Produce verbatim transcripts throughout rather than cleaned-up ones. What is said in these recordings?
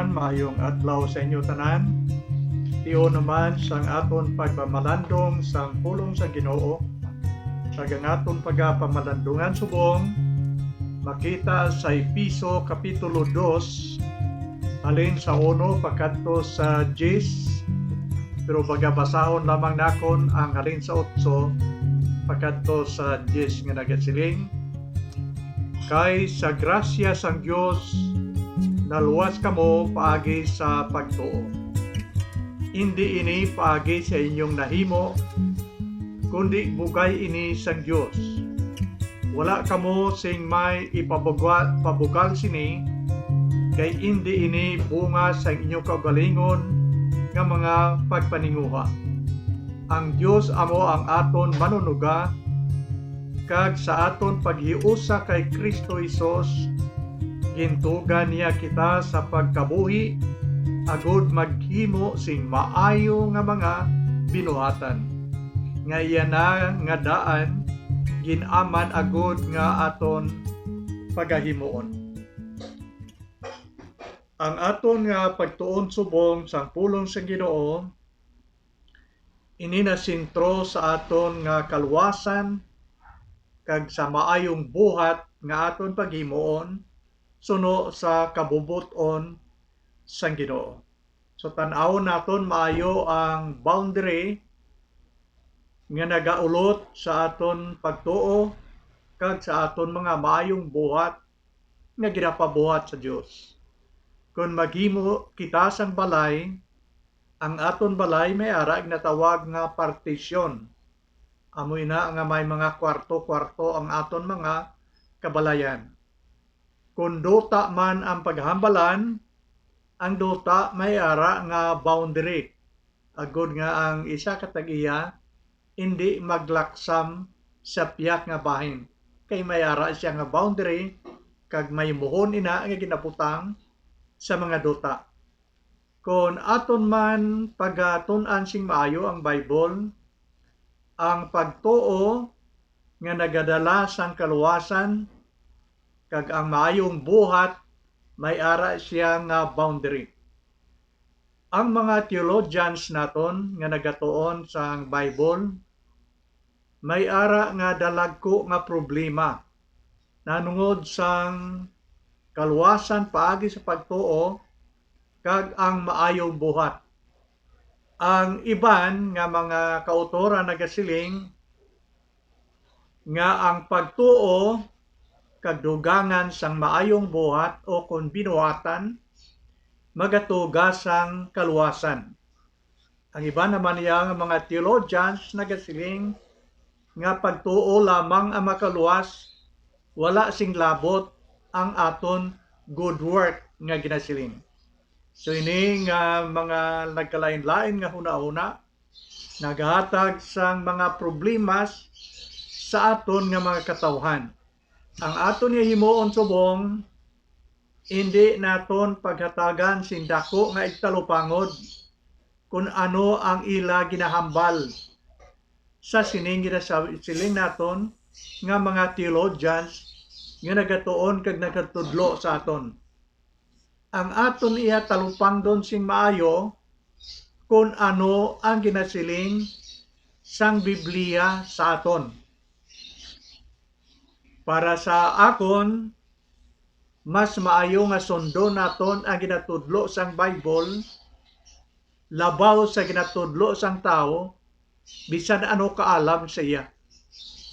Maayong adlaw sa inyo tanan. Tion naman sang aton pagpamalandong sang pulong sang Ginoo, kag ang aton pagapamalandungan subong makita sa Efeso Kapitulo dos, halin sa uno pakadto sa diyes, pero pagabasahon lamang nakon ang halin sa otso pakadto sa diyes, nga nagasiling, "Kay sa grasya sang Dios naluwas kamo paagi sa pagtuo. Indi ini paagi sa inyong nahimo, kundi bugay ini sang Dios. Wala kamo sing may ipabugwa-, pabugal sini, kay indi ini bunga sang inyo kaugalingon nga mga pagpaninguha. Ang Dios amo ang aton manunuga, kag sa aton paghiusa kay Cristo Jesus, gintugan niya kita sa pagkabuhi, agud maghimo sing maayo nga mga binuhatan, nga iya na nga daan gin-aman agud nga aton pagahimuon." Ang aton nga pagtuon subong sang pulong sang Ginoo, ini na sentro sa aton nga kaluwasan kag sa maayong buhat nga aton paghimuon suno sa kabubot-on sang Ginoo. So, tan-awon naton maayo ang boundary nga nagaulot sa aton pagtuo kag sa aton mga maayong buhat nga ginapabuhat sa Dios. Kon maghimo kita sang balay, ang aton balay may ara ginatawag nga partisyon. Amo ina nga may mga kwarto-kwarto ang aton mga kabalayan. Kon duta man ang paghambalan, ang duta may ara nga boundary, agod nga ang isa ka tag-iya indi maglaksam sa piyak nga bahin, kay may ara siya nga boundary, kag may muhon ina nga ginabutang sa mga duta. Kon aton man pagatun-an sing maayo ang Bible, ang pagtuo nga nagadala sang kaluwasan kag ang maayong buhat may ara siya nga boundary. Ang mga theologians naton nga nagatuon sang Bible may ara nga dalagku nga problema nanungod sang kaluwasan paagi sa pagtuo kag ang maayong buhat. Ang iban nga mga kautoran nagasiling nga ang pagtuo kag dugangan sang maayong buhat o kon binuhatan magatuga sang kaluwasan. Ang iban naman niya nga mga theologians nagasiling nga pagtuo lamang ang makaluwas, wala sing labot ang aton good work nga ginasiling. So, ini nga mga nagkalain-lain nga hunahuna nagahatag sang mga problemas sa aton nga mga katawhan. Ang aton nga himuon subong, indi naton paghatagan sing daku nga igtalupangod kon ano ang ila ginahambal sa sining ginasiling naton nga mga theologians nga nagatuon kag nagatudlo sa aton. Ang aton iya talupangdon sing maayo kon ano ang ginasiling sang Biblia sa aton. Para sa akon, mas maayo nga sundon naton ang ginatudlo sang Bible labaw sa ginatudlo sang tawo, bisan ano kaalam sa iya.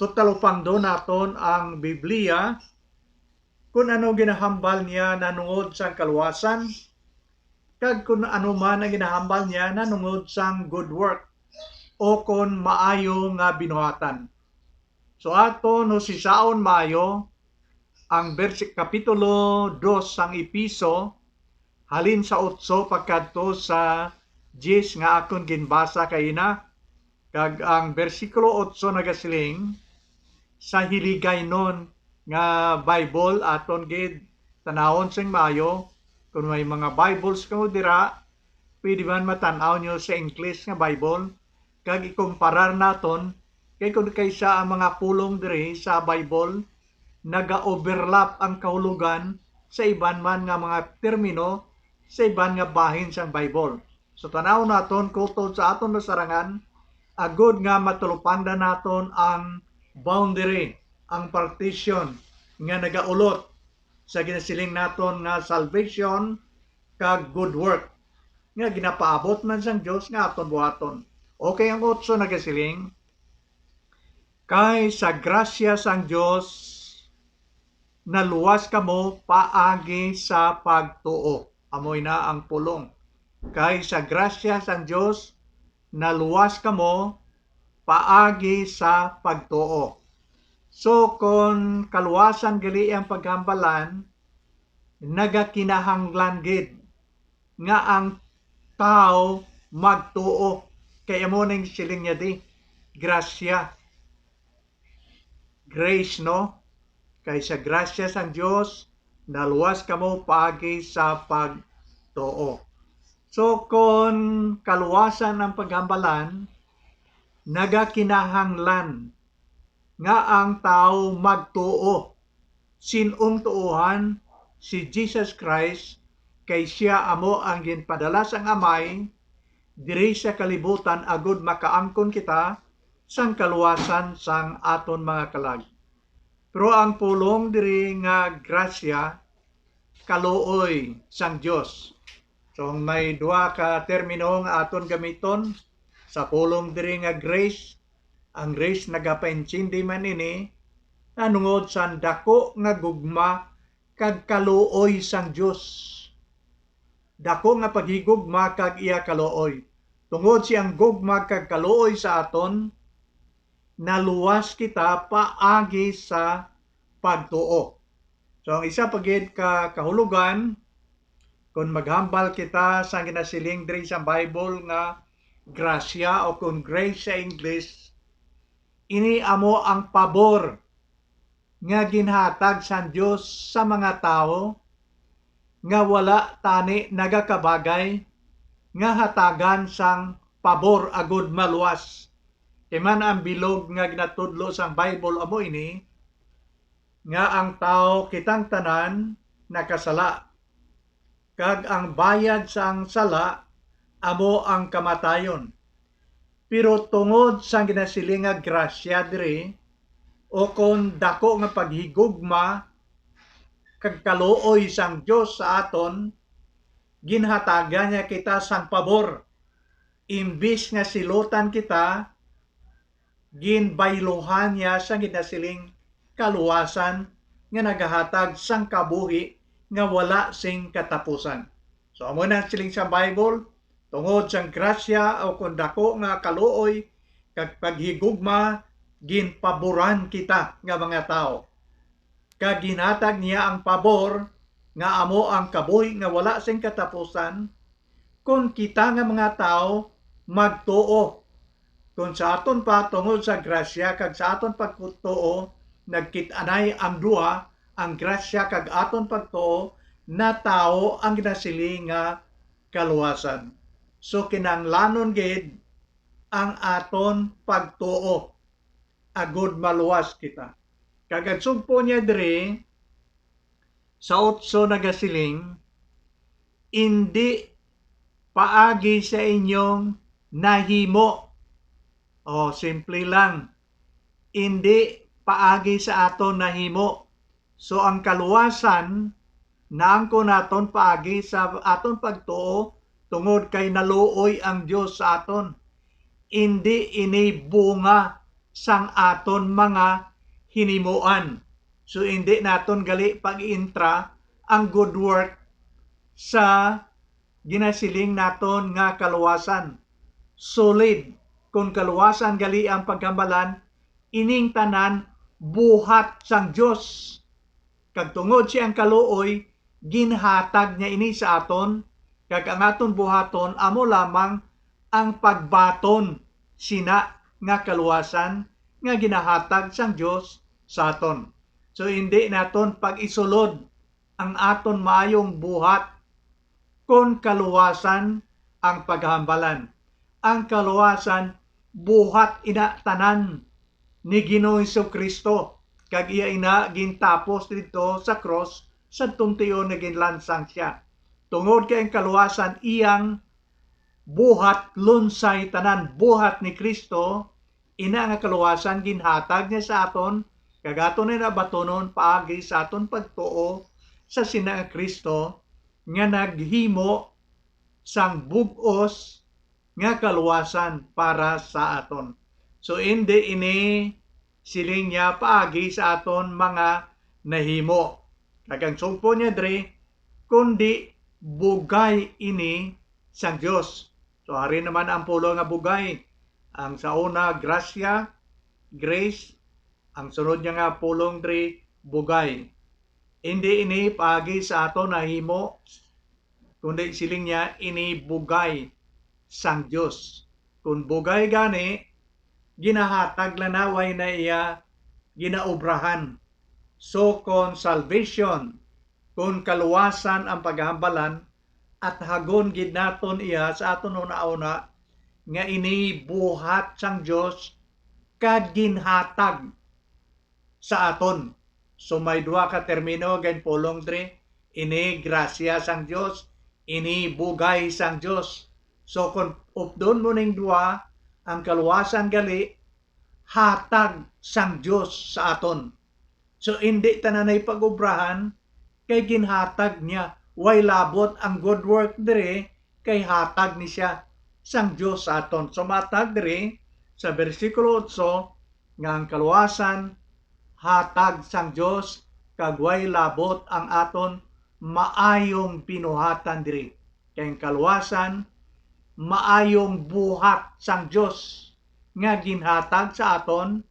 So, talupangdon naton ang Biblia, kun ano ginahambal niya nanungod sang kaluwasan, kag kun ano man ang ginahambal niya nanungod sang good work, o kon maayo nga binuhatan. So, aton husisaon maayo ang bersi-, Kapitulo dos sang Efeso, halin sa otso pagkadto sa diyes nga akon ginbasa kaina, kag ang bersikulo otso nagasiling, sa Hiligaynon nga Bible, aton gid tanawon sing maayo. Kung may mga Bibles kamo dira, pwede man matan-aw nyo sa English nga Bible, kag ikumparar naton, kay kun kaysa ang mga pulong diri sa Bible, naga-overlap ang kahulogan sa iban man nga mga termino sa iban nga bahin sang Bible. So, tan-aw naton kutob sa aton nasarangan, agod nga matulupangdan naton ang boundary, ang partition nga nagaulot sa ginasiling naton nga salvation kag good work nga ginapaabot man sang Dios nga aton buhaton. Okay, ang otso nagasiling, "Kay sa grasya sang Dios naluwas kamo paagi sa pagtuo." Amo ina ang pulong. "Kay sa grasya sang Dios naluwas kamo paagi sa pagtuo." So, kon kaluwasan gali ang paghambalan, nagakinahanglan gid nga ang tawo magtuo. Kay amo ning siling niya di, grasya. Grace, no? "Kay sa grasya sang Dios, naluwas kamo paagi sa pagtuo." So, kon kaluwasan ang paghambalan, nagakinahanglan nga ang tawo magtuo. Sin-ong tuohan si Jesus Christ, kay sia amo ang ginpadala sang Amay diri sa kalibutan agud makaangkon kita sang kaluwasan sang aton mga kalag. Pero ang pulong diri nga grasya, kaluoy sang Dios. So, may duha ka termino nga aton gamiton sa pulong diri nga grace. Ang grace nagapaintindi man ini nanungod sa dako nga gugma kag kaluoy sang Dios. Dako nga paghigugma kag iya kaluoy. Tungod siyang gugma kag kaluoy sa aton, naluwas kita paagi sa pagtuo. So, ang isa pa gid ka kahulogan, kung maghambal kita sa ginasiling diri sa Bible nga grasya o kung grace sa English, ini amo ang pabor nga ginhatag sang Dios sa mga tawo nga wala tani nagakabagay nga hatagan sang pabor agud maluwas. Kay man ang bilog nga ginatudlo sang Bible amo ini, nga ang tawo, kitang tanan, nakasala, kag ang bayad sang sala amo ang kamatayon. Pero tungod sang ginasiling nga grasya diri, o kon dako nga paghigugma kag kaluoy sang Dios sa aton, ginhatagan niya kita sang pabor. Imbis nga silutan kita, ginbayluhan niya sang ginasiling kaluwasan nga nagahatag sang kabuhi nga wala sing katapusan. So, amo na ang siling sa Bible, tungod sang grasya o kon dako nga kaluoy kag paghigugma, ginpaboran kita nga mga tawo. Kag ginhatag niya ang pabor nga amo ang kabuhi nga wala sing katapusan, kon kita nga mga tawo magtuo. Kon sa aton pa, tungod sa grasya kag sa aton pagtuo, nagkit-anay ang duha, ang grasya kag aton pagtuo, natawo ang ginasiling nga kaluwasan. So, kinahanglanon gid ang aton pagtuo agud maluwas kita. Kag ang sugpo niya diri sa otso nagasiling, "Indi paagi sa inyong nahimo." O, simple lang. Indi paagi sa aton nahimo. So, ang kaluwasan naangkon naton paagi sa aton pagtuo, tungod kay naluoy ang Dios sa aton. Indi ini bunga sang aton mga hinimuan. So, indi naton gali pag-intra ang good work sa ginasiling naton nga kaluwasan. Solid, kon kaluwasan gali ang paghambalan, ining tanan buhat sang Dios. Kag tungod siyang kaluoy, ginhatag niya ini sa aton, kag ang aton buhaton amo lamang ang pagbaton sina nga kaluwasan nga ginahatag sang Dios sa aton. So, hindi naton pag-isulod ang aton maayong buhat kon kaluwasan ang paghambalan. Ang kaluwasan, buhat ina tanan ni Ginoong Jesu-Cristo, kag iya ina gintapos didto sa krus, sa tuntion nga ginlansang siya. Tungod kay ang kaluwasan iyang buhat, lunsay tanan buhat ni Cristo, ina nga kaluwasan ginhatag niya sa aton, kag aton na batonon paagi sa aton pagtuo sa sina nga Cristo nga naghimo sang bug-os nga kaluwasan para sa aton. So, indi ini siling niya paagi sa aton mga nahimo. Kag ang sugpo niya diri, kundi bugay ini sang Dios. So, hari naman ang pulong nga bugay. Ang sa una, grasya, grace. Ang sunod niya nga pulong diri, bugay. Indi ini paagi sa aton nahimo, kundi siling niya, ini bugay sang Dios. Kun bugay gani, ginahatag lang na, way na iya ginaobrahan. So, kon salvation, kon kaluwasan ang paghambalan, at hagon gid naton iya sa aton una-una nga ini buhat sang Dios kag ginhatag sa aton. So, may duha ka termino ginpulong diri, ini grasya sang Dios, ini bugay sang Dios. So, kung updon mo ning duha, ang kaluwasan gali hatag sang Dios sa aton. So, indi tanan ay pag-obrahan, kay ginhatag niya. Way labot ang good work diri, kay hatag ni siya sang Dios sa aton. So, matag diri sa bersikulo otso nga ang kaluwasan hatag sang Dios, kag way labot ang aton maayong binuhatan diri. Kay ang kaluwasan maayong buhat sang Dios nga ginhatag sa aton,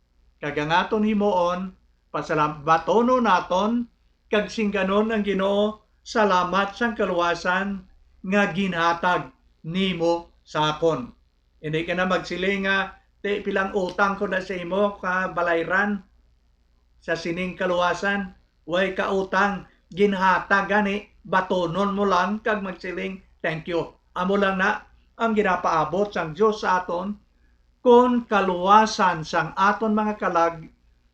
kag ang aton himuon, pasalam-, batonon naton, kag singganon ang Ginoo, "Salamat sang kaluwasan nga ginhatag nimo sa akon." Hindi ka na magsiling nga, "Ti, pilang utang ko na sa imo, kabalayran, sa sining kaluwasan." Way ka utang, ginhatag gani, batonon mo lang kag magsiling, "Thank you." Amo lang na ang ginapaabot sang Dios sa aton, kon kaluwasan sang aton mga kalag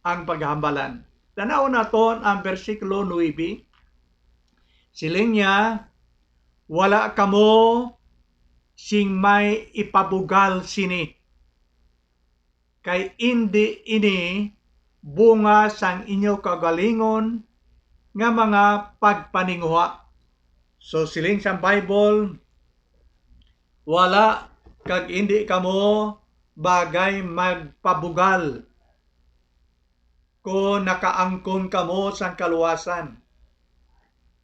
ang paghambalan. Tan-awon naton ang bersikulo nuebe. Siling niya, "Wala kamo sing may ipabugal sini, kay indi ini bunga sang inyo kaugalingon nga mga pagpaninguha." So, siling sang Bible, "Wala, kag indi kamo bagay magpabugal kon nakaangkon kamo sang kaluwasan.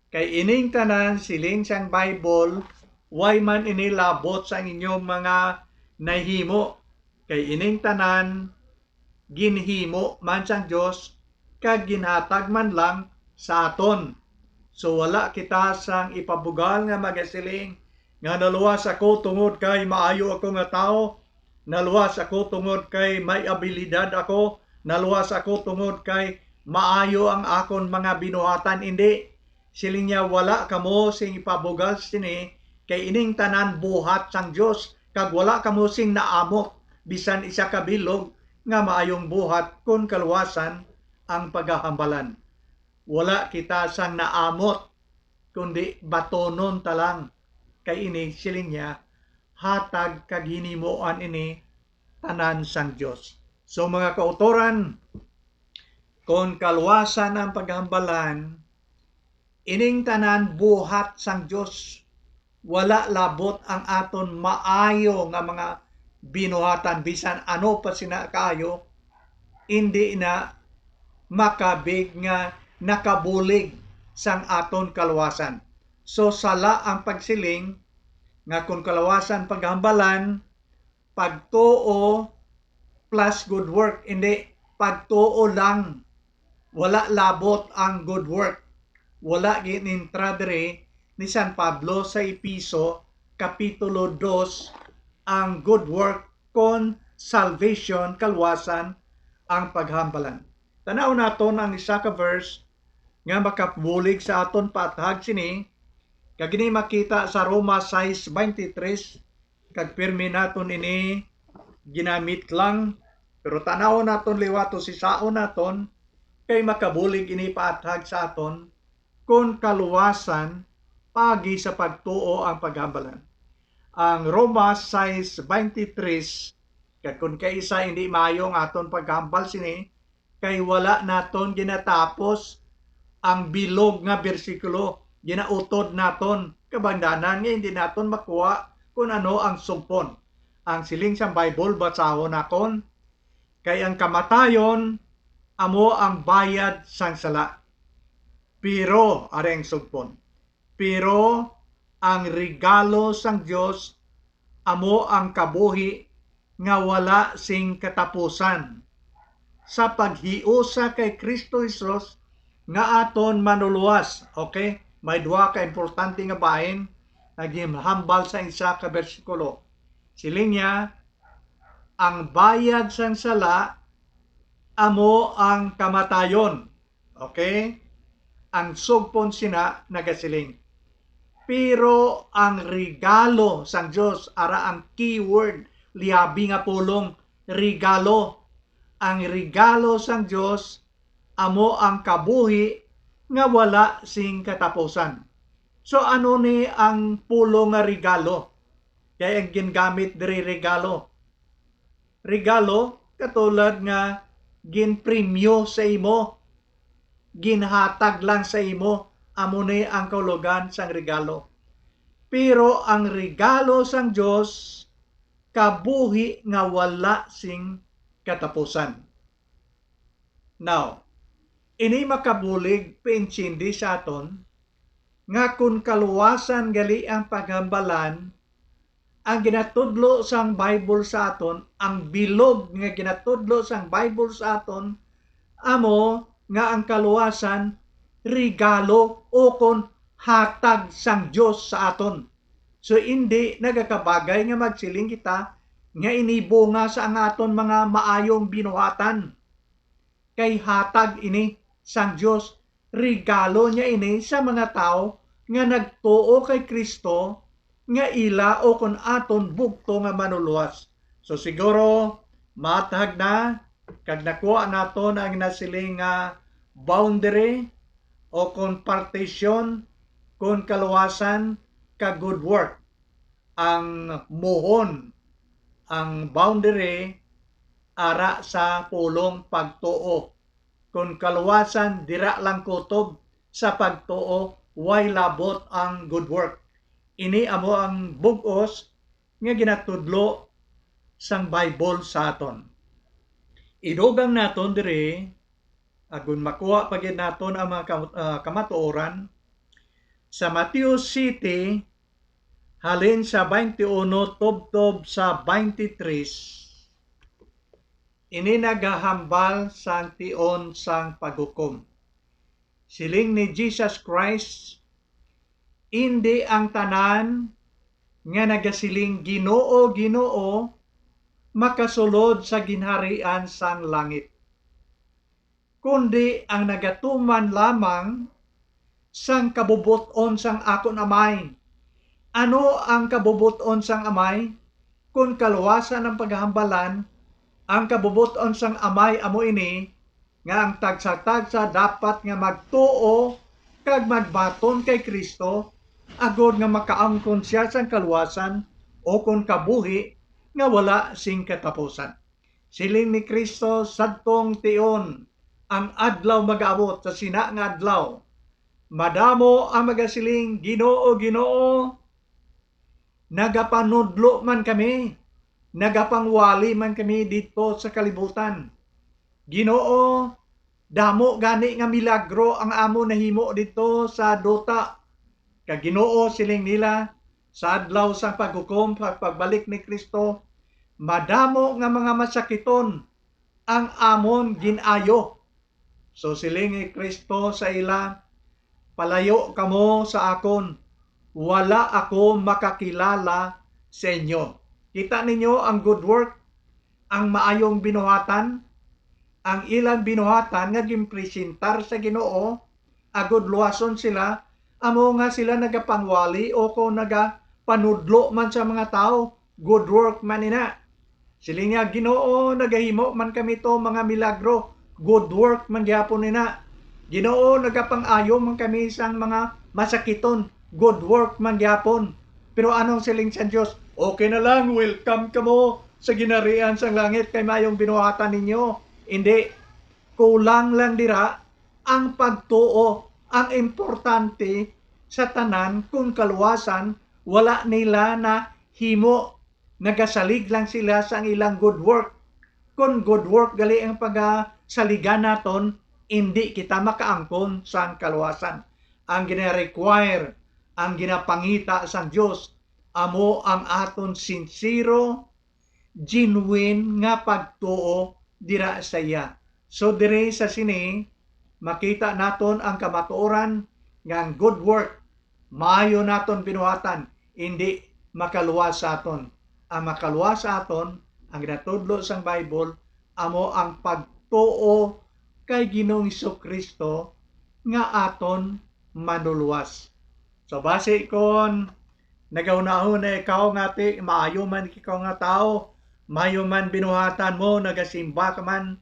Kay ining tanan," siling sang Bible, "way man ini labot sang inyong mga nahimo, kay ining tanan ginhimo man sang Dios, kag ginhatag man lang sa aton." So, wala kita sang ipabugal nga magasiling nga, "Naluwas ako tungod kay maayo ako nga tawo, naluwas ako tungod kay may abilidad ako, naluwas ako tungod kay maayo ang akon mga binuhatan." Indi. Siling niya, "Wala kamo sing ipabugal sini, kay ining tanan buhat sang Dios, kag wala kamo sing naamot bisan isa ka bilog nga maayong buhat kon kaluwasan ang pagahambalan." Wala kita sang naamot, kundi batonon ta lang, kay ini, siling niya, hatag kag hinimuan ini tanan sang Dios. So, mga kautoran, kon kaluwasan ang paghambalan, ining tanan buhat sang Dios. Wala labot ang aton maayo nga mga binuhatan, bisan ano pa sina kaayo, indi na makabig nga nakabulig sang aton kaluwasan. So, sala ang pagsiling nga kon kaluwasan paghambalan, pagtuo plus good work, hindi pagtuo lang. Wala labot ang good work. Wala ginintra diri ni San Pablo sa Efeso, Kapitulo dos, ang good work kon salvation, kaluwasan, ang paghambalan. Tan-aw naton ang isa ka verse nga makabulig sa aton paathag sini, kag ini makita sa Roma sais veintitrés, kag pirmi naton ini ginamit lang, pero tan-awon naton liwat, usisaon naton, kay makabulig ini paathag sa aton kon kaluwasan agi sa pagtuo ang paghambalan. Ang Roma sais veintitrés, kag kon kaisa hindi maayo ang aton paghambal sini, kay wala naton ginatapos ang bilog nga bersikulo, ginautod naton, kabangdanan nga hindi naton makuha kung ano ang sugpon. Ang siling sang Bible, basahon nakon, kay ang kamatayon amo ang bayad sang sala. Pero, ari ang sugpon, pero ang regalo sang Dios amo ang kabuhi nga wala sing katapusan sa paghiusa kay Kristo Jesus nga aton Manlulowas. Okay? May duha ka importante nga bahin nga ginhambal sa isa ka bersikulo. Siling niya, ang bayad sang sala amo ang kamatayon. Okay? Ang sugpon sina nagasiling, pero ang regalo sang Dios, ara ang keyword, liabi nga pulong, regalo. Ang regalo sang Dios amo ang kabuhi nga wala sing katapusan. So, ano ni ang pulong nga regalo? Kay ang gingamit diri, regalo. Regalo, katulad nga ginpremyo sa imo, ginhatag lang sa imo, amo ni ang kaulugan sang regalo. Pero ang regalo sang Dios, kabuhi nga wala sing katapusan. Now, ini makabulig paintindi sa aton nga kon kaluwasan gali ang paghambalan, ang ginatudlo sang Bible sa aton, ang bilog nga ginatudlo sang Bible sa aton, amo nga ang kaluwasan regalo o kon hatag sang Dios sa aton. So, indi nagakabagay nga magsiling kita nga ini bunga sa ang aton mga maayong binuhatan, kay hatag ini sang Dios, regalo niya ini sa mga tawo nga nagtuo kay Cristo nga ila o kon aton bugto nga Manlulowas. So siguro, maathag na, kag nakuha naton ang nasiling nga boundary o kon partition, kon kaluwasan kag good work. Ang muhon, ang boundary, ara sa pulong pagtuo. Kon kaluwasan, dira lang kutob sa pagtuo, way labot ang good work. Ini amo ang bug-os nga ginatudlo sang Bible sa aton. Idugang naton diri, agon makuha pa gid naton ang mga kam-, ah, kamatuoran, sa Mateo siyete, halin sa twenty-one tubtob sa twenty-three, ini nagahambal sang tion sang paghukom. Siling ni Jesus Christ, "Indi ang tanan nga nagasiling, 'Ginoo, Ginoo,' makasulod sa ginharian sang langit, kundi ang nagatuman lamang sang kabubot-on sang akon Amay." Ano ang kabubot-on sang Amay? Kon kaluwasan ang paghambalan, ang kabubot-on sang Amay amo ini, nga ang tagsa-tagsa dapat nga magtuo kag magbaton kay Cristo, agod nga makaangkon sia sang kaluwasan, o kon kabuhi nga wala sing katapusan. Siling ni Cristo, "Sadtong tion ang adlaw magaabot, sa sina nga adlaw, madamo ang magasiling, 'Ginoo, Ginoo, nagapanudlo man kami, nagapangwali man kami didto sa kalibutan. Ginoo, damo gani nga milagro ang amon nahimo didto sa duta.' Kag Ginoo, siling nila, sa adlaw sang paghukom, sa pagbalik ni Cristo, madamo nga mga masakiton ang amon gin-ayo." So siling ni Cristo sa ila, "Palayo kamo sa akon, wala ako makakilala sa inyo." Kita ninyo ang good work, ang maayong binuhatan, ang ilang binuhatan nga ginpresentar sa Ginoo, agod luwason sila, amo nga sila nagapangwali o kon nagapanudlo man sa mga tawo, good work man ina. Siling niya, "Ginoo, nagahimo man kami to mga milagro, good work man gihapon ina. Ginoo, nagapang-ayo man kami sang mga masakiton, good work man gyapon. Pero anong siling sang Dios? Okay na lang, welcome kamo sa ginharian sang langit kay mayong binuhatan ninyo. Hindi, kulang lang dira ang pagtuo. Ang importante sa tanan, kung kaluwasan, wala nila na himo, nagasalig lang sila sang ilang good work. Kon good work gali ang pagasaligan naton, indi kita makaangkon sang kaluwasan. Ang gina-require, ang ginapangita sang Dios, amo ang aton sinsero, genuine nga pagtuo dira sa iya. So, diri sa sini, makita naton ang kamatuoran nga ang good work maayo naton binuhatan, indi makaluwas sa aton. Ang makaluwas sa aton, ang ginatudlo sang Bible, amo ang pagtuo kay Ginoong Jesu-Cristo nga aton manuluwas. So, basi kon nagahunahon na ikaw nga ti, maayo man ikaw nga tawo, maayo man binuhatan mo, nagasimba ka man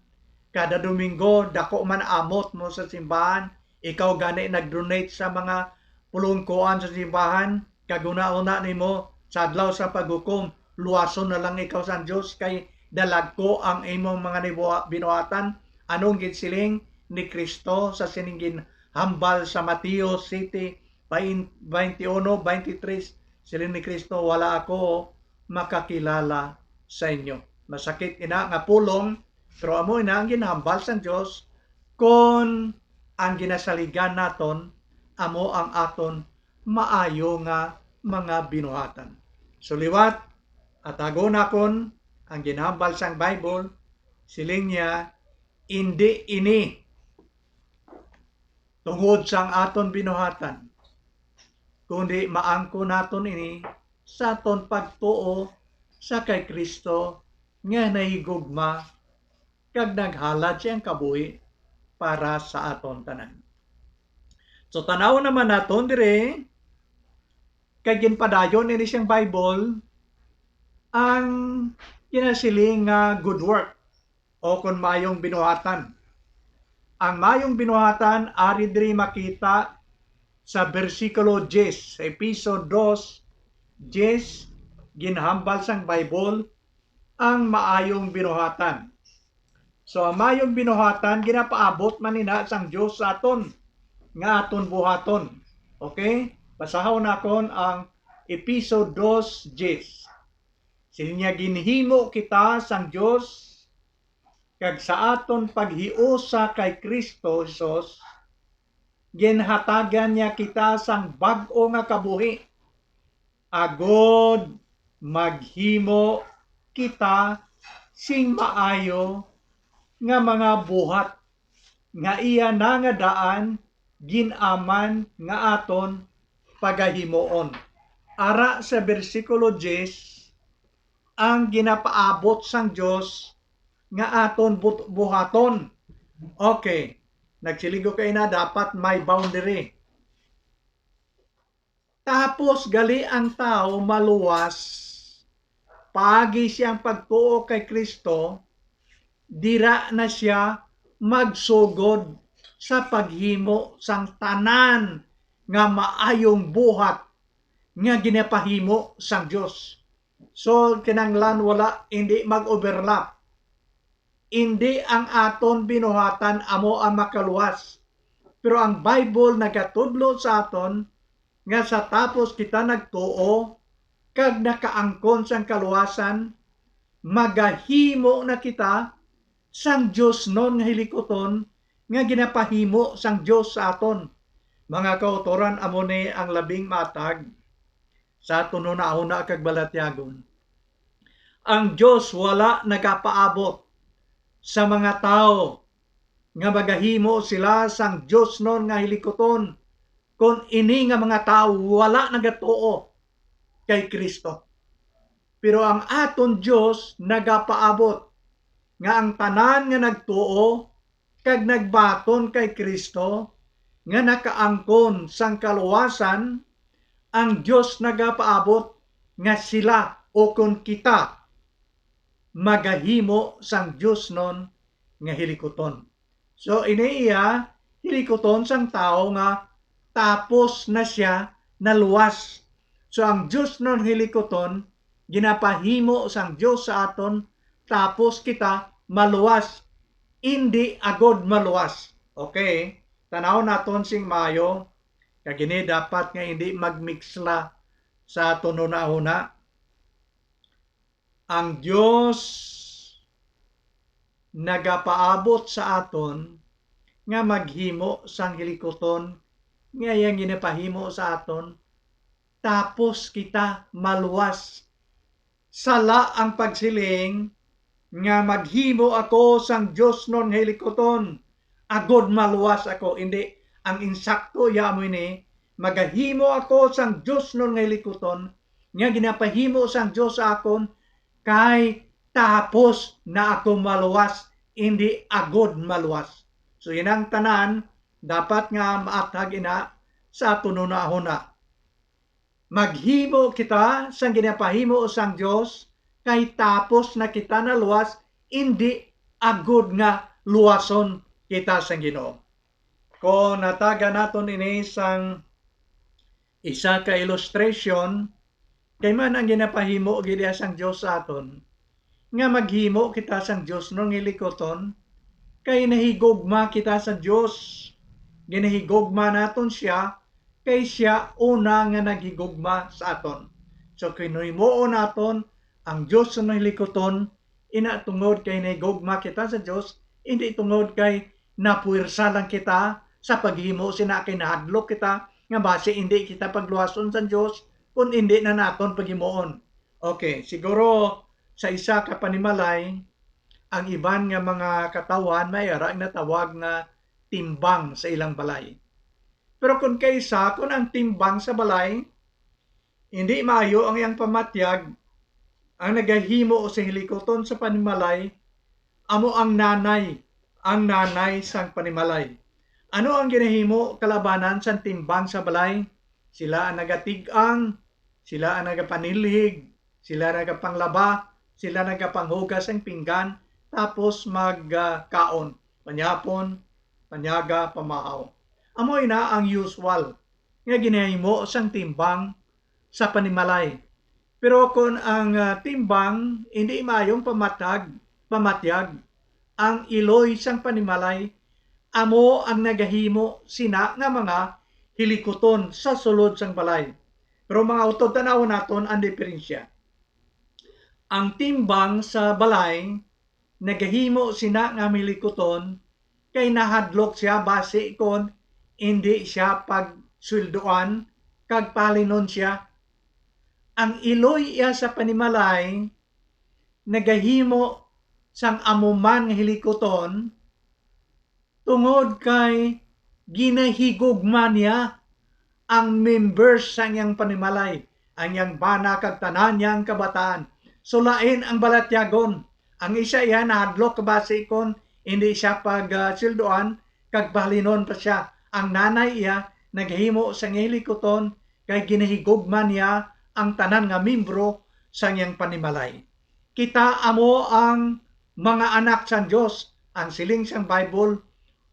kada Domingo, dako man amot mo sa simbahan, ikaw gani nag-donate sa mga pulong kuan sa simbahan, kag hunahuna nimo sa adlaw sa paghukom, luwason na lang ikaw sang Dios, kay dalagko ang imong mga nibuha-, binuhatan. Anong ginsiling ni Cristo sa sining ginhambal sa Mateo sete, bain-, twenty-uno, twenty-three? Siling ni Cristo, "Wala ako makakilala sa inyo." Masakit ina nga pulong, pero amo ina ang ginhambal sang Dios kon ang ginasaligan naton amo ang aton maayo nga mga binuhatan. So liwat, atagon nakon ang ginhambal sang Bible, siling niya, indi ini tungod sang aton binuhatan, kundi maangkon naton ini sa aton pagtuo sa kay Cristo nga nahigugma kag naghalad siyang kabuhi para sa aton tanan. So, tan-aw naman naton diri, kay ginpadayon ini siyang Bible, ang ginasiling nga good work o kon mayong binuhatan. Ang mayong binuhatan, ari diri makita sa bersikulo diyes, sa Efeso dos, diyes, ginhambal sang Bible ang maayong binuhatan. So, ang maayong binuhatan, ginapaabot man ina sang Dios sa aton, nga aton buhaton. Okay? Basahon nakon ang Efeso dos diyes. Siling niya, "Ginhimo kita sang Dios, kag sa aton paghiusa kay Cristo Jesus, ginhatagan niya kita sang bag-o nga kabuhi, agod maghimo kita sing maayo nga mga buhat nga iya na nga daan gin-aman nga aton pagahimuon." Ara sa bersikulo diyes, ang ginapaabot sang Dios nga aton but-, buhaton. Okay, nagsiling ko kaina, dapat may boundary. Tapos gali ang tawo maluwas, paagi siyang pagtuo kay Cristo, dira na sia magsugod sa paghimo sang tanan nga maayong buhat nga ginapahimo sang Dios. So, kinahanglan wala, hindi mag-overlap. Hindi ang aton binuhatan amo ang makaluwas. Pero ang Bible nagatudlo sa aton nga sa tapos kita nagtuo kag nakaangkon sang kaluwasan, magahimo na kita sang diosnon nga hilikuton nga ginapahimo sang Dios sa aton. Mga kautoran, amo ni ang labing matag sa aton hunahuna kag balatyagon. Ang Dios wala nagapaabot sa mga tawo nga magahimo sila sang diosnon nga hilikuton, kon ini nga mga tawo wala nagatuo kay Cristo. Pero ang aton Dios nagapaabot nga ang tanan nga nagtuo kag nagbaton kay Cristo nga nakaangkon sang kaluwasan, ang Dios nagapaabot nga sila, o kon kita, magahimo sang diosnon nga hilikuton. So, ini iya hilikuton sang tawo nga tapos na sia naluwas. So, ang Dios nga hilikuton, ginapahimo sang Dios sa aton, tapos kita maluwas, indi agod maluwas. Okay? Tan-awon naton sing maayo, kag ini dapat nga indi magmiksla sa aton hunahuna. Ang Dios nagapaabot sa aton nga maghimo sang hilikuton nga iyang ginapahimo sa aton, tapos kita maluwas. Sala ang pagsiling nga, "Maghimo ako sang diosnon nga hilikuton, agod maluwas ako." Indi, ang insakto iya amo ini, "Magahimo ako sang diosnon nga hilikuton nga ginapahimo sang Dios sa akon, kay tapos na ako maluwas, indi agod maluwas." So, inang tanan dapat nga maathag ina sa aton hunahuna. Maghimo kita sang ginapahimo sang Dios, kay tapos na kita naluwas, indi agod nga luwason kita sang Ginoo. Kung natagan naton ini sang isa ka illustration, kay man ang ginapahimo gid iya sang Dios sa aton, nga maghimo kita sang diosnon nga hilikuton, kay nahigugma kita sa Dios. Ginahigugma naton sia, kay sia una nga naghigugma sa aton. So, kung himuon naton ang diosnon nga hilikuton, ina tungod kay nahigugma kita sa Dios, indi tungod kay napuwersa lang kita sa paghimo sina, kay nahadlok kita nga basi indi kita pagluwason sa Dios, kun indi na naton paghimuon. Okay, siguro sa isa ka panimalay, ang iban nga mga katawhan may ara ang natawag nga timbang sa ilang balay. Pero kun kaisa, kun ang timbang sa balay, hindi maayo ang iyang pamatyag, ang nagahimo sa hilikuton sa panimalay amo ang nanay, ang nanay sang panimalay. Ano ang ginahimo kalabanan sang timbang sa balay? Sila ang nagatig-ang, sila ang nagapanilhig, sila nagapanglaba, sila nagapanghugas sang pinggan, tapos magkaon, manyapon, panyaga, pamahaw. Amo ina ang usual nga ginahimo sang timbang sa panimalay. Pero kon ang, ah, timbang hindi maayong pamatag, pamatyag, ang iloy sang panimalay amo ang nagahimo sina nga mga hilikuton sa sulod sang balay. Pero, mga utod, tan-awon naton ang diferensya. Ang timbang sa balay nagahimo sina nga hilikuton kay nahadlok sia basi kon indi sia pagsweldoan kag pahalinon sia. Ang iloy iya sa panimalay nagahimo sang amo man nga hilikuton tungod kay ginahigugma niya ang members sang iyang panimalay, ang iyang bana kag tanan niyang kabataan. So, lain ang balatyagon. Ang isa iya nahadlok basi kon hindi sia pag, ah, sweldoan, kag pahalinon pa sia. Ang nanay iya naghimo sang hilikuton kay ginahigugma niya ang tanan nga membro sang iyang panimalay. Kita amo ang mga anak sang Dios. Ang siling sang Bible,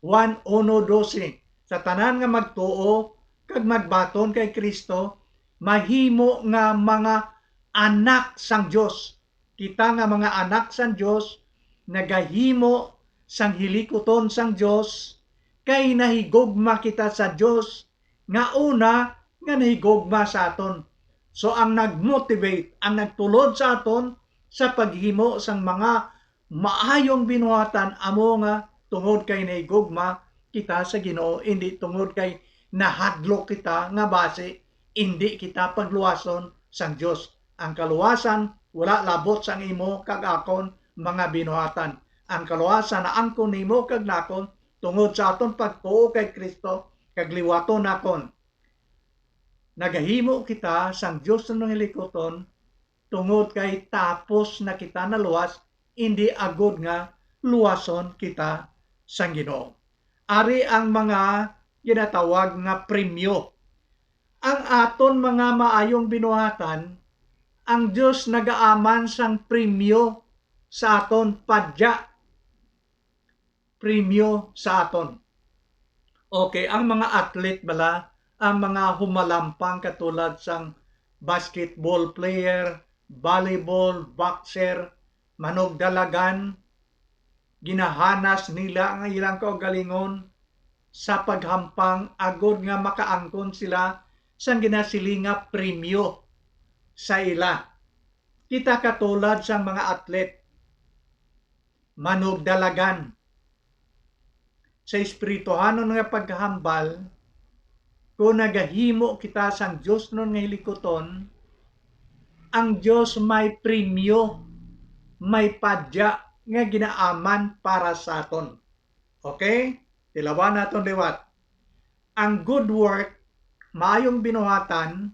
Juan uno doce, sa tanan nga magtuo kag magbaton kay Cristo, mahimo nga mga anak sang Dios. Kita nga mga anak sang Dios, nagahimo sang hilikuton sang Dios, kay nahigugma kita sa Dios nga una nga nahigugma sa aton. So, ang nag-motivate, ang nagtulod sa aton sa paghimo sang mga maayong binuhatan amo nga tungod kay nahigugma kita sa Ginoo, indi tungod kay nahadlok kita nga basi indi kita pagluwason sang Dios. Ang kaluwasan wala labot sang imo kag akon mga binuhatan. Ang kaluwasan naangkon nimo kag nakon tungod sa aton pagtuo kay Cristo kag liwaton nakon. Nagahimo kita sang Dios nga hilikuton tungod kay tapos na kita naluwas, indi agod nga luwason kita sang Ginoo. Ari ang mga ginatawag nga premyo. Ang aton mga maayong binuhatan, ang Dios nagaaman sang premyo sa aton, padya, premyo sa aton. Okay, ang mga athlete bala, ang mga humalampang katulad sang basketball player, volleyball, boxer, manugdalagan, ginahanas nila ang ilang kaugalingon sa paghampang agod nga makaangkon sila sang ginasiling nga premyo sa ila. Kita katulad sang mga atlet, manugdalagan. Sa espirituhanon nga paghambal, kung nagahimo kita sang diosnon nga hilikuton, ang Dios may premyo, may padya nga ginaaman para sa aton. Okay? Tilawan naton liwat. Ang good work, maayong binuhatan,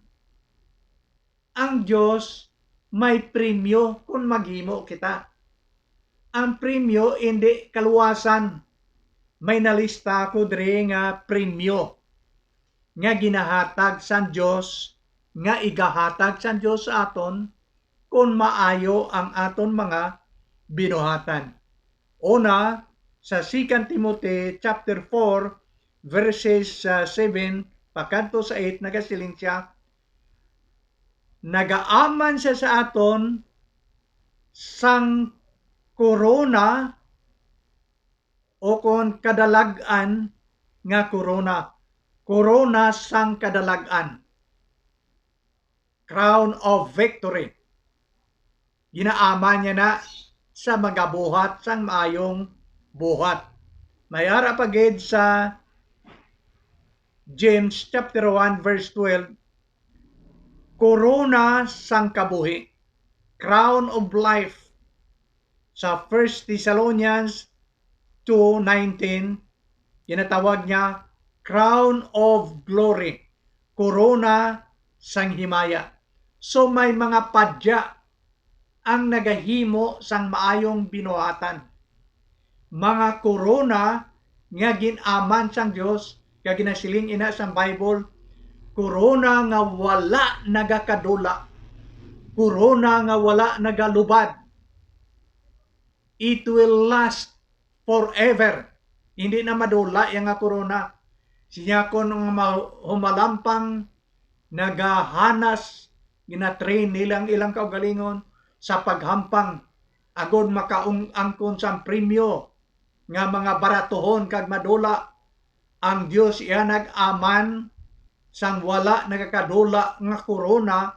ang Dios may premyo kon maghimo kita. Ang premyo indi kaluwasan. May nalista ako diri nga premyo nga ginahatag sang Dios, nga igahatag sang Dios sa aton kon maayo ang aton mga binuhatan. Una, sa Second Timothy chapter four, verses, ah, seven pakadto sa eight, nagasiling sia, "Nagaaman sia sa aton sang korona," o kon kadalag-an nga korona, korona sang kadalag-an, crown of victory. Ginaaman niya na sa magabuhat sang maayong buhat. May ara pa gid sa James chapter one verse twelve, korona sang kabuhi, crown of life. Sa First Thessalonians two nineteen, ginatawag niya crown of glory, korona sang himaya. So, may mga padya ang nagahimo sang maayong binuhatan. Mga korona nga gin-aman sang Dios, kag ginasiling ina sang Bible, korona nga wala nagakadula, korona nga wala nagalubad. It will last forever. Hindi na madula iya nga korona. Siya kon ang ma-, humalampang nagahanas, ginatrain nila ang ilang kaugalingon sa paghampang, agod makaangkon sang premyo nga mga baratuhon kag madula. Ang Dios iya nag-aman sang wala nagakadula nga korona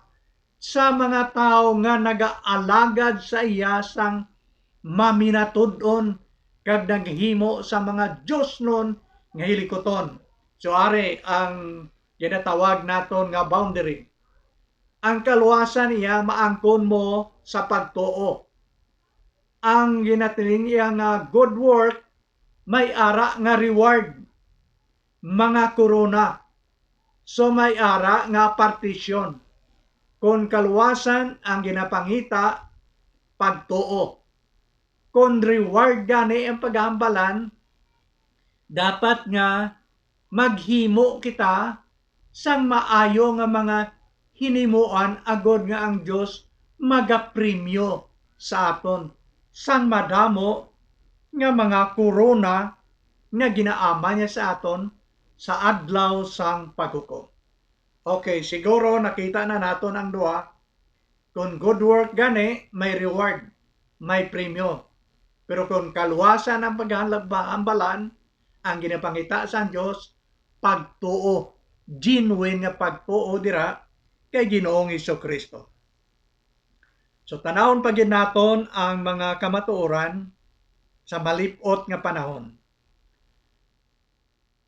sa mga tawo nga nagaalagad sa iya sang maminatud-on kag naghimo sa mga diosnon nga hilikuton. So, ari ang ginatawag naton nga boundary. Ang kaluwasan iya maangkon mo sa pagtuo. Ang ginatiling iya nga good work may ara nga reward, mga korona. So, may ara nga partisyon. Kon kaluwasan ang ginapangita, pagtuo. Kon reward gani ang paghambalan, dapat nga maghimo kita sang maayo nga mga hinimuan, agod nga ang Dios magapremyo sa aton sang madamo nga mga korona nga ginaaman niya sa aton sa adlaw sang paghukom. Okay, siguro nakita na naton ang duha. Kon good work gani, may reward, may premyo. Pero kon kaluwasan ang paghambalan, ang ginapangita sang Dios, pagtuo, genuine nga pagtuo dira kay Ginoong Jesu-Cristo. So, tanawon pa gid naton ang mga kamatuoran sa malip-ot nga panahon.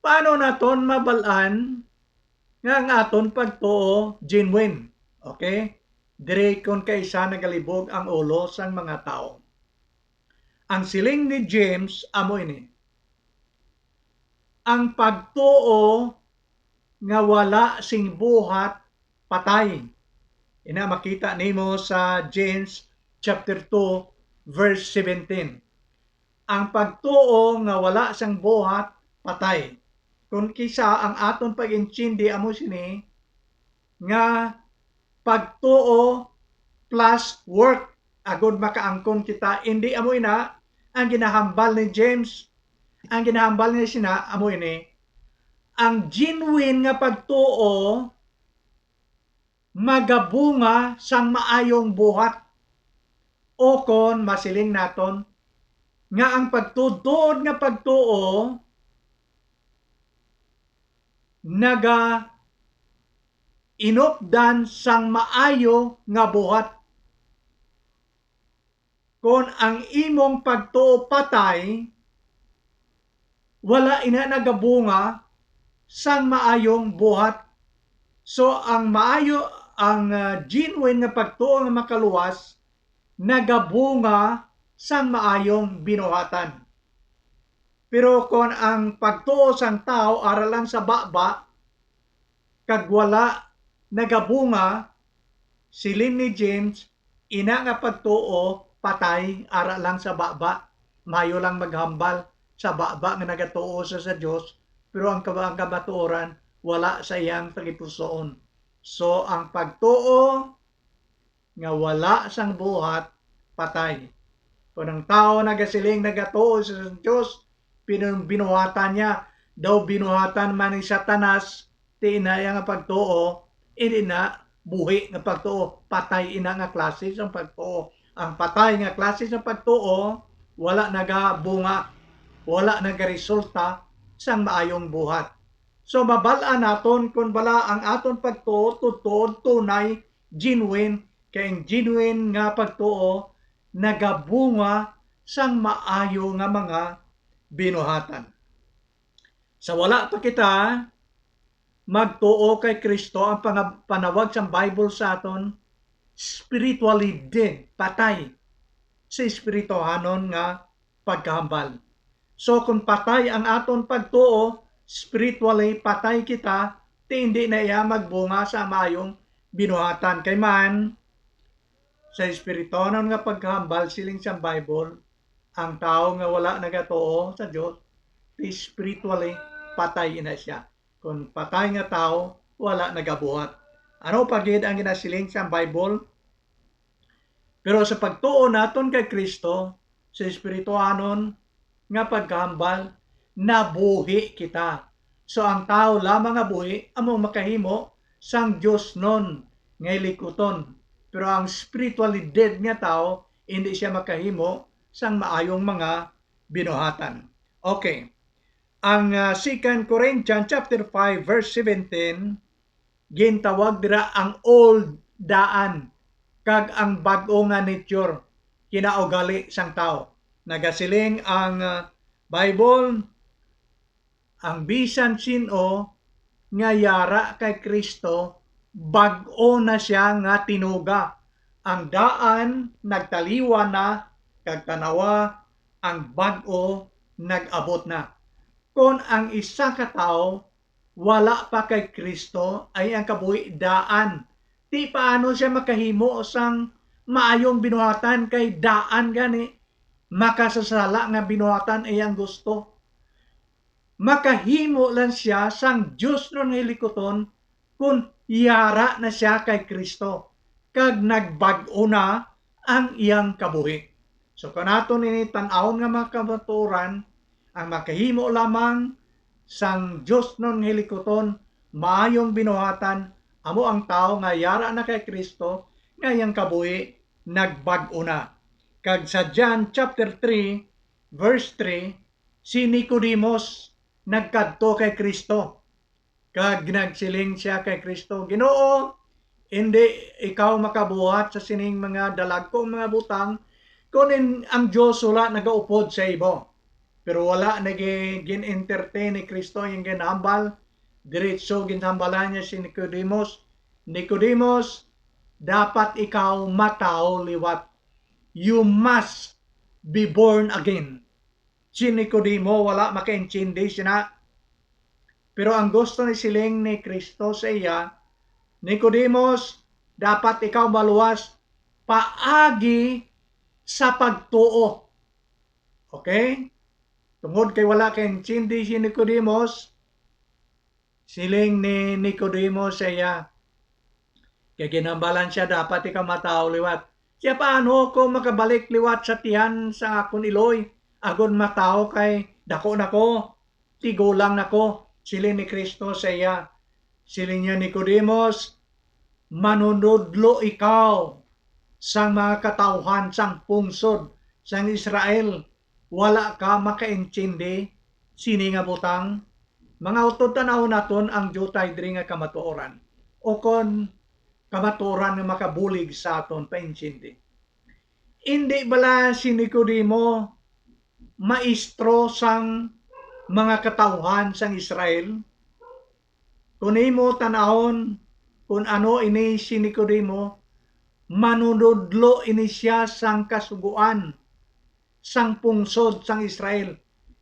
Paano naton mabal-an nga ang aton pagtuo genuine? Okay? Diri kon kaisa nagalibog ang ulo sang mga tawo. Ang siling ni James amo ini, ang pagtuo nga wala sing buhat patay. Ina makita nimo sa James chapter two, verse seventeen. Ang pagtuo nga wala sang buhat, patay. Kon kisa ang aton pag-intindi amo sini, nga pagtuo plus work, agod makaangkon kita. Indi amo ina ang ginahambal ni James. Ang ginahambal niya sina amo ini, Ang genuine nga pagtuo magabunga sang maayong buhat. O kon masiling naton nga ang pagtuod-tuod nga pagtuo nagainupdan sang maayo nga buhat. Kon ang imong pagtuo patay, wala ina nagabunga sang maayong buhat. So, ang maayo, ang, ah, genuine nga pagtuo nga makaluwas, nagabunga sang maayong binuhatan. Pero kon ang pagtuo sang tawo ara lang sa baba, kag wala nagabunga, siling ni James, ina nga pagtuo patay ara lang sa baba. Mayo lang maghambal sa baba nga nagatuo sa, sa Dios, pero ang kaba-, ang kamatuoran wala sa iyang tagipusoon. So, ang pagtuo nga wala sang buhat, patay. Kon ang tawo nagasiling nagatuo sa Dios, pero binuhatan niya, daw binuhatan man ni Satanas, ti ina iya nga pagtuo, indi na buhi nga pagtuo, patay ina nga klase sang pagtuo. Ang patay nga klase sang pagtuo, wala nagabunga, wala nagaresulta sang maayong buhat. So, mabal-an naton kon bala ang aton pagtuo tuod-tuod tunay, genuine, kay ang genuine nga pagtuo nagabunga sang maayo nga mga binuhatan. Sa wala pa kita magtuo kay Cristo, ang panga-, panawag sang Bible sa aton, spiritually dead, patay sa espirituhanon nga pagkahambal. So, kung patay ang aton pagtuo, spiritually patay kita, ti indi na iya magbunga sa maayong binuhatan. Kay man, sa espirituhanon nga paghambal, siling sang Bible, ang tawo nga wala nagatuo sa Dios, spiritually patay ina siya. Kon patay nga tawo, wala nagabuhat. Ano pa gid ang ginasiling sang Bible? Pero sa pagtuo naton kay Cristo, sa espirituhanon nga pagkahambal, nabuhi kita. So, ang tawo lamang nga buhi amo makahimo sang diosnon nga hilikuton. Pero ang spiritually dead nga tawo, indi siya makahimo sang maayong mga binuhatan. Okay. Ang, ah, Second Corinthians chapter five, verse seventeen, gintawag dira ang old daan kag ang bag-o nga nature, kinaugali sang tawo. Nagasiling ang, ah, Bible, ang bisan sin-o nga yara kay Cristo, bag-o na sia nga tinuga. Ang daan nagtaliwan na, kag tanawa, ang bag-o nag-abot na. Kon ang isa ka tawo wala pa kay Cristo, ay ang kabuhi daan. Ti paano sia makahimo sang maayong binuhatan, kay daan gani, makasasala nga binuhatan iyang gusto? Makahimo lang sia sang diosnon nga hilikuton kon yara na sia kay Cristo, kag nagbag-o na ang iyang kabuhi. So, kon aton ini tan-awon nga mga kamatuoran, ang makahimo lamang sang diosnon nga hilikuton, maayong binuhatan, amo ang tawo nga yara na kay Cristo, nga iyang kabuhi nagbag-o na. Kag sa John chapter three, verse three, si Nicodemus nagkadto kay Cristo, kag nagsiling sia kay Cristo, "Ginoo, indi ikaw makabuhat sa sining mga dalagkong mga butang kon in-, ang Dios wala nagaupod sa imo." Pero wala na gi-, gin-entertain ni Cristo ang ginhambal. Diretso ginhambalan niya si Nicodemus, "Nicodemus, dapat ikaw matawo liwat. You must be born again." Si Nicodemo wala makaintindi sina. Pero ang gusto ni siling ni Cristo sa iya, "Nicodemus, dapat ikaw maluwas paagi sa pagtuo." Okay? Tungod kay wala kaintindi si Nicodemus, siling ni Nicodemo sa iya, kay ginhambalan siya, "Dapat ikaw matawo liwat." Siya, "Paano ako makabalik liwat sa tiyan sa akon iloy, agod matawo, kay daku na ko, tigulang na ko?" Siling ni Cristo sa iya, siling niya, "Nicodemus, manunodlo ikaw sang mga katawhan sang pungsod sang Israel, wala ka makaintindi sini nga butang?" Mga utod, tan-awon naton ang diutay diri nga kamatuoran, o kon kamatuoran nga makabulig sa aton paintindi. Indi bala si Nicodemo maestro sang mga katawhan sang Israel? Kung imo tan-awon kung ano ini si Nicodemo, manunodlo ini sia sang Kasugoan sang pungsod sang Israel.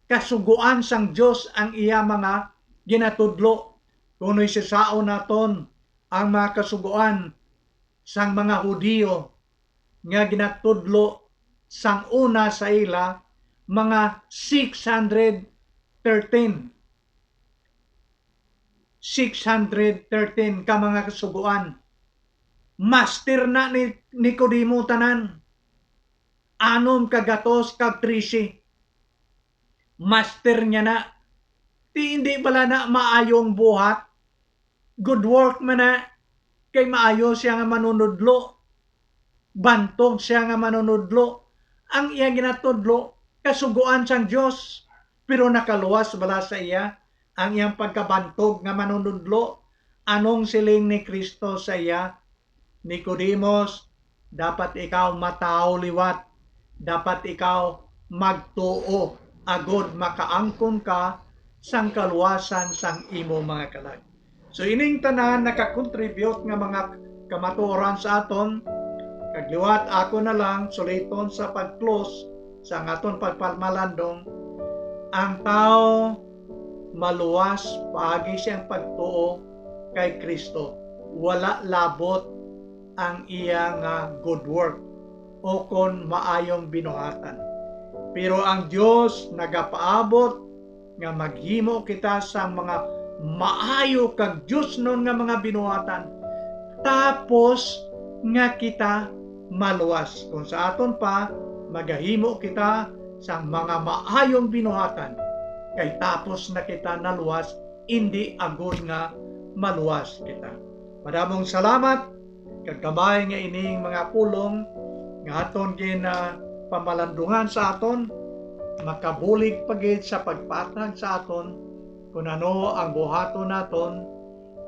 Kasugoan sang Dios ang iya mga ginatudlo. Kung isisaon naton ang mga kasugoan sang mga Hudiyo nga ginatudlo sang una sa ila, mga six hundred thirteen. Six hundred thirteen ka mga kasugoan. Master na ni Nicodemo tanan. Anom ka gatos kag trisi. Master niya na. Ti hindi bala na maayong buhat? Good work man na. Kay maayo siya nga manunudlo. Bantog siya nga manunudlo. Ang iya ginatudlo, kasugoan sang Dios. Pero nakaluwas bala sa iya ang iyang pagkabantog nga manunudlo? Anong siling ni Cristo sa iya? "Nicodemus, dapat ikaw matawo liwat. Dapat ikaw magtuo agod makaangkon ka sang kaluwasan sang imo mga kalag." So, ining tanan nakakontribute nga mga kamatuoran sa aton. Kag liwat ako na lang suliton sa pag-close sa aton pagpamalandong, ang tawo maluwas paagi siyang pagtuo kay Cristo. Wala labot ang iya nga good work o kon maayong binuhatan. Pero ang Dios nagapaabot nga maghimo kita sang mga maayo kag diosnon nga mga binuhatan, tapos nga kita maluwas. Kung sa aton pa, magahimo kita sang mga maayong binuhatan, kay tapos na kita naluwas, indi agod nga maluwas kita. Madamong salamat, kag gamay nga ining mga pulong nga aton ginapamalandungan sa aton, makabulig pa gid sa pagpatag sa aton kon ano ang buhaton naton,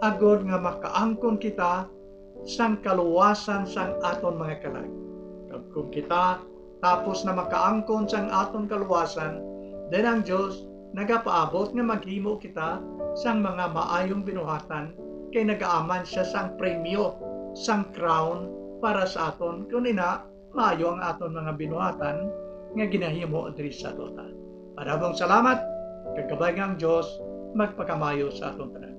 agod nga makaangkon kita sang kaluwasan sang aton mga kalag. Kag kon kita tapos na makaangkon sang aton kaluwasan, then ang Dios nagapaabot nga maghimo kita sang mga maayong binuhatan, kay nagaaman sia sang premyo, sang crown para sa aton. Kon ina, maayo ang aton mga binuhatan nga ginahimo diri sa duta. Madamong salamat, kag kabay nga ang Dios magpakamaayo sa aton tanan.